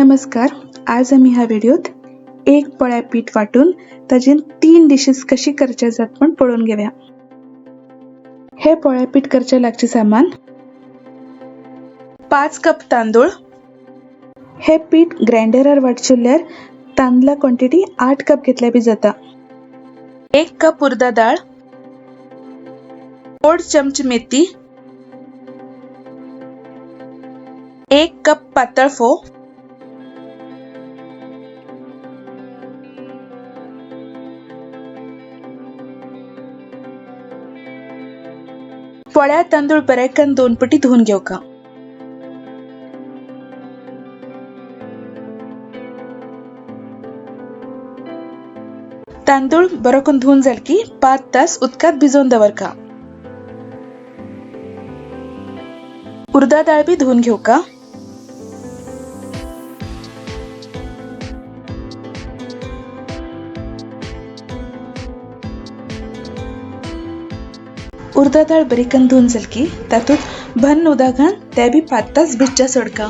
नमस्कार. आज आमी ह्या व्हिडिओत एक पोळ्या पीठ वांटून ताजेन 3 डिशेस कशी करचे जात म्हण पळोवन घेवया. हे पोळ्या पीठ करचे लागचे सामान 5 कप तांदूळ. हे पीठ ग्रायंडरार वाटचेल्यार तांदळा क्वॉन्टिटी 8 कप घेतल्यार बी जाता. 1 कप उर्दा दाळ, 1.5 चमचे मेथी, 1 कप पातळ फोव, पोळ्या तांदूळ बरेकन 2 पटी धुवन घेवका. तांदूळ बरो करून धुवन जाल की 5 तास उदकांत भिजोवन दवरका. उर्दा दाळ बी धुवन घेवका. उर्दा दाळ बरी करून धुवन जाल की तातूंत भन्न उदक घालून ते बी 5 तास भिजच्या सोडका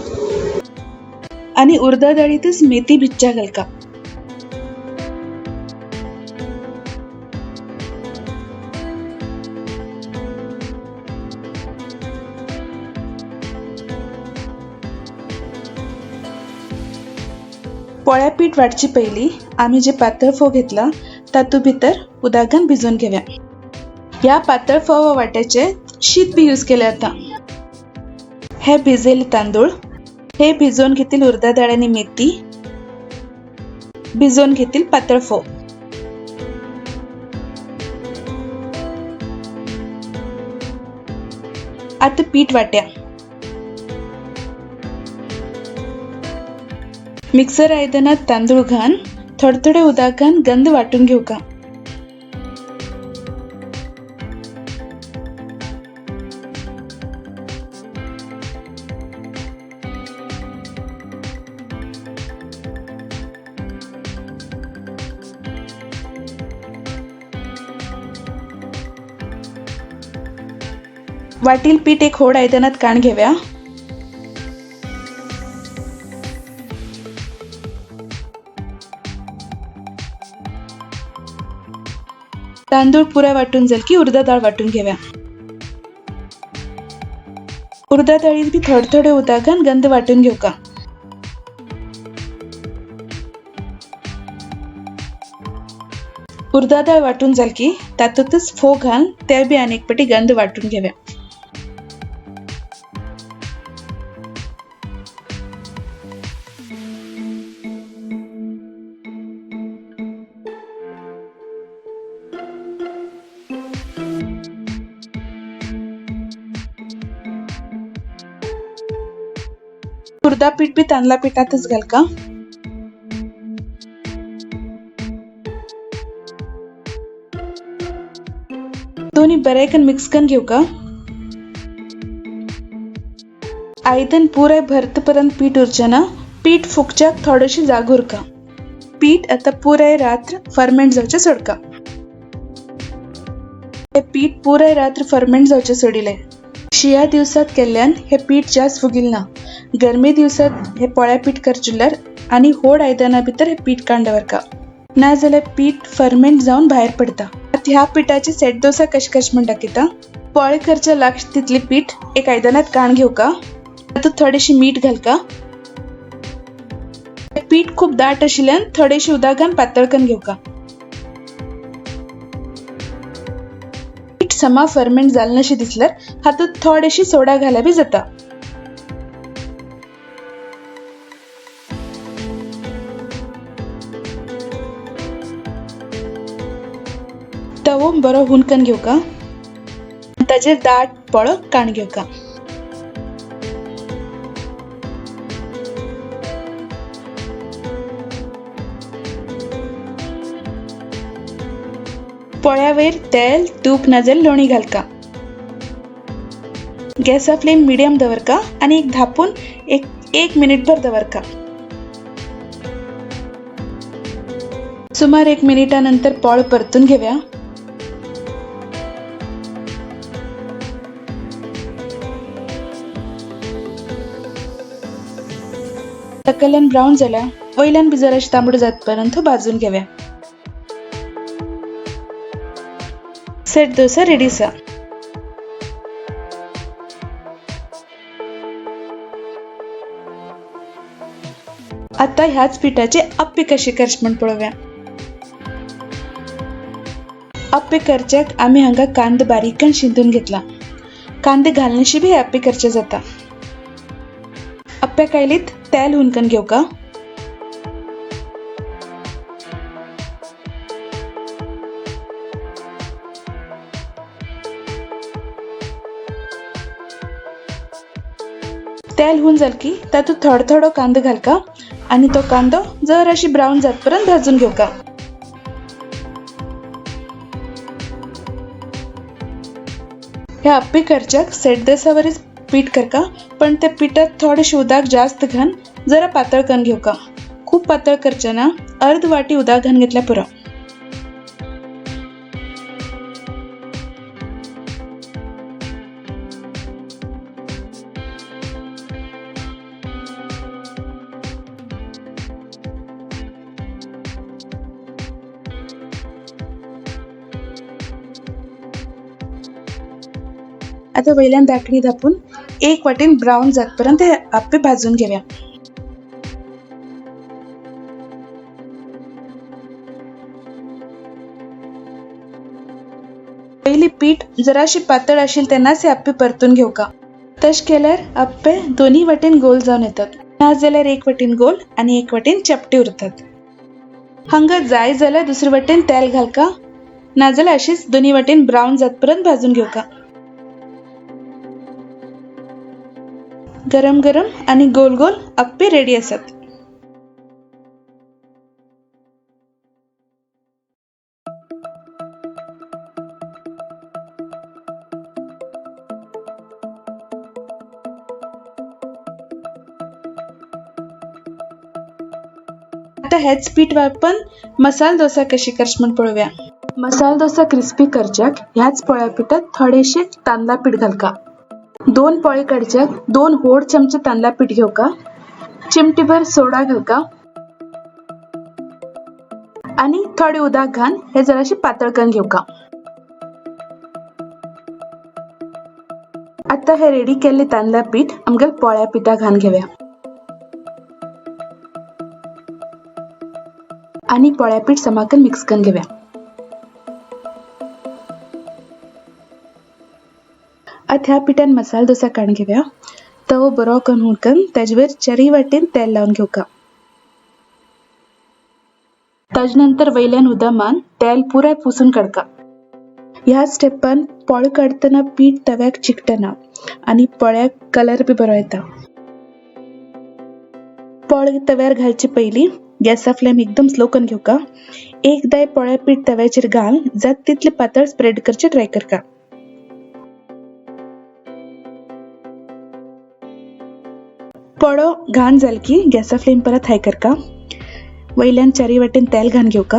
आनी उर्दा दाळींतच मेथी भिजच्या घालका. पोळ्या पीठ वाटचे पयलीं आमी जे पातळ फोव घेतला तातूंत भितर उदकान भिजोवन घेवया. ह्या पातळ फोव वाट्याचे शीत बी यूज केले जाता. हे भिजयले तांदूळ, हे भिजोवन घेतील उर्दा दाळ आनी मेथी, भिजोवन घेतील पातळ फोव. आतां पीठ वाट्या. मिक्सर आयदनात तांदूळ घालून थोडे थोडे उदक घालून गंद वांटून घेवका. वाटील पीठ एक होड आयदनात काण घेवया. तांदूळ पुराय वांटून जाल की उर्दा दाळ वांटून घेवया. उर्दा दाळीत बी थोडे थोडे उदक घालून गंद वांटून घेवका. उर्दा दाळ वांटून जाल की तातूंतच फोव घालून ते बी आनी एक पटी गंद वांटून घेवया. उर्दा पीठ बी तांदळा पिठातच घालका. दोन्ही बरेकन मिक्स करून घेवका. आयदन पुराय भरतपर्यंत पीठ उरचें ना. पीठ फुगच्याक थोडेशी जाग उरका. पीठ आतां पुराय रात्र फर्मेंट जावचें सोडका. हे पीठ पुराय रात्र फर्मेंट जावचें सोडिलें. शिया दिवसात केल्ल्यान हे पीठ जास्त फुगिल ना. गरमे दिवसात हे पोळ्या पीठ करचेल्यार आनी होड आयदना भितर हे पीठ काण दवरका, ना जाल्यार पीठ फर्मेंट जावन भायर पडता. आतां ह्या पिठाचे सेट डोसा कशें करचें म्हण दाखयता. पोळे करचे लागचे तितले पीठ एक आयदनात काण घेवका. तातूंत थोडेशें मीठ घालका. पीठ खूब दाट आशिल्ल्यान थोडेशें उदक घालून पातळ करून घेवका. पीठ समा फर्मेंट जालें नाशें दिसल्यार हातूंत थोडेशी सोडा घाल्यार बी जाता. तवो बरो हुनकन घेवका. ताचेर दाट पोळो काण घेवका. पोळ्या वयर तेल, तूप नाजाल्यार लोणी घालका. गॅसा फ्लेम मिडियम दवरका आनी एक धापून एक मिनिटभर दवरका. सुमार 1 मिनिटा नंतर पोळ परतून घेवया. तकल्यान ब्रावन जाला वयल्यान बी जराशे तांबडो जातपर्यंत भाजून घेवया. सेट डोसा रेडी आसा. आता ह्याच पिठाचे आप्पे कशे करचे म्हण पळोवया. आप्पे करच्याक आमी हांगा कांदो बारीकन शिंदून घेतला. कांदे घालण्याशी बी आप्पे करचे जाता. आप्प्या कायलीत तेल हुनकन घेवका. तेल हून जाल की तातूंत थोडो थोडो कांदो घालका आनी तो कांदो जराशी ब्रावन जातपर्यंत भाजून घेवका. ह्या आप्पे करच्याक सेट डोसावरीच पीठ करका, पण त्या पिठात थोडेशें उदक जास्त घान जरा पातळ करून घेवका. खूप पातळ करचें ना, अर्द वाटी उदक घान घेतल्यार पुरो. आता वयल्यान धाकणी धापून एक वाटेन ब्रावन जातपर्यंत हे आप्पे भाजून घेवया. पयली पीठ जराशी पातळ आशिल्लें तेन्नाच हे आप्पे परतून घेवका. तशें केल्यार आप्पे दोनी वाटेन गोल जावन येतात, ना जाल्यार एक वाटेन गोल आनी एक वाटेन चपटे उरतात. हांगा जाय जाल्यार दुसरे वाटेन तेल घालका, ना जाल्यार अशीच दोनी वाटेन ब्रावन जातपर्यंत भाजून घेवका. गरम गरम आणि गोल गोल आप्पे रेडी आसात. आता हेच पीठ वापरून मसाला डोसा कशी करचे म्हण पळोवया. मसाला डोसा क्रिस्पी करच्याक ह्याच पोळ्या पिठात थोडेशे तांदळा पीठ घालका. 2 पोळे काडच्याक 2 व्हड चमचे तांदळा पीठ घेवका. चिमटीभर सोडा घालका आनी थोडे उदक घान हे जराशे पातळ करून घेवका. आता हे रेडी केल्ले तांदळा पीठ आमगेले पोळ्या पिठा घान घेवया आनी पोळ्या पीठ समाकन मिक्स करून घेवया. आता ह्या पिठान मसाला डोसा काडून घेवया. तवो बरो करून हुडकन ताजेर चारय वाटेन तेल लावन घेवका. ताजे नंतर वयल्यान उदक मान तेल पुराय पुसून काडका. ह्या स्टेपान पोळो काडटना पीठ तव्याक चिकटना आनी पोळ्याक कलर बी बरो येता. पोळे तव्यार घालचे पयलीं गॅसा फ्लेम एकदम स्लो करून घेवका. एकदां पोळ्या पीठ तव्याचेर घाल जात तितले पातळ स्प्रेड करचे ट्राय करका. पोळो घाण जाल की गॅसा फ्लेम परत हाय करका. वयल्यान चारी वाटेन तेल घान घेवका.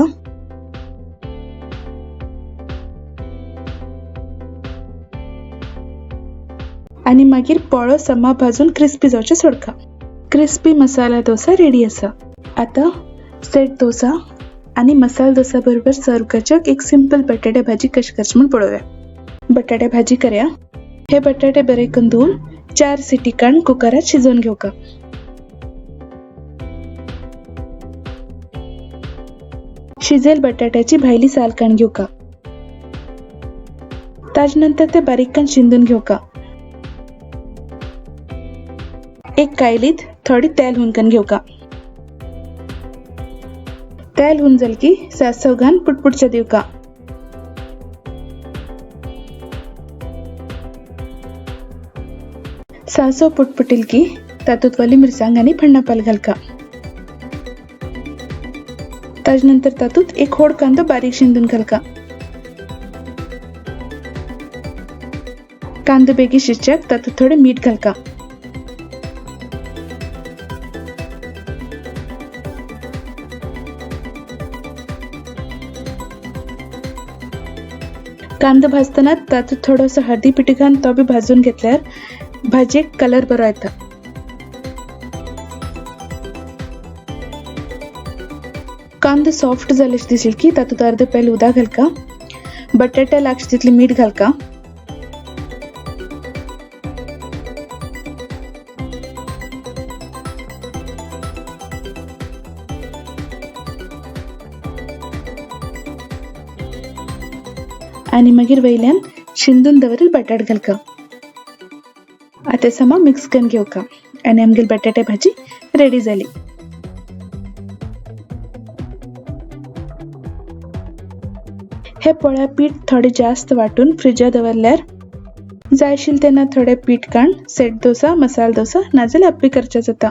आनी मागीर पोळो समा भाजून क्रिस्पी जावचे सोडका. क्रिस्पी मसाला डोसा रेडी आसा. आता सेट डोसा आनी मसाला डोसा बरोबर सर्व करच्याक एक सिंपल बटाटे भाजी कशी करची म्हूण पळोवया. बटाटे भाजी करया. हे बटाटे बरे करून धुवन 4 सिटी काडून कुकरात शिजोवन घेवका. शिजेल बटाट्याची भायली साल काडून घेवका. ताजे नंतर ते बारीक शिंदून घेवका. एक कायलीत थोडी तेल हुनकन घेवका. तेल हुन जाल की सासव घान पुटपुटचे दिवका. सासव पुटपुटील की तातूंत वली मिरसांग आनी फण्णापाल घालका. ताजे नंतर तातूंत एक होड कांदो बारीक शिंदून घालका. कांदो बेगीन शिजच्याक तातूंत थोडें मीठ घालका. कांदो भाजतना तातूंत थोडोसो हळदी पिठी घालून तो बी भाजून घेतल्यार भाजयेक कलर बरो येता. बंद सॉफ्ट जालें दिसेल की तातूंत अर्द पेल उदक घालका, बटाटे लागचे तितले मीठ घालका. आनी मागीर वयल्यान शिंदून दवरील बटाट घालका. आतां समा मिक्स करून घेवका आनी आमगेली बटाटे भाजी रेडी जाली. हे पोळ्या पीठ थोडे जास्त वाटून फ्रिजा दवरल्यार जाय आशिल्लें तेन्ना थोडे पीठ काण सेट डोसा, मसाला डोसा नाजाल्यार आप्पे करचे जाता.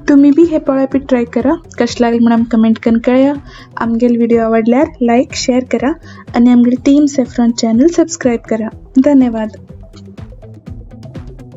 तुम्ही बी हे पोळ्या पीठ ट्राय करा. कशें लागलें म्हूण आमकां कमेंट करून कळया. आमगेले व्हिडिओ आवडल्यार लायक शेअर करा आनी आमगेली टीम सॅफ्रॉन चॅनल सबस्क्रायब करा. धन्यवाद.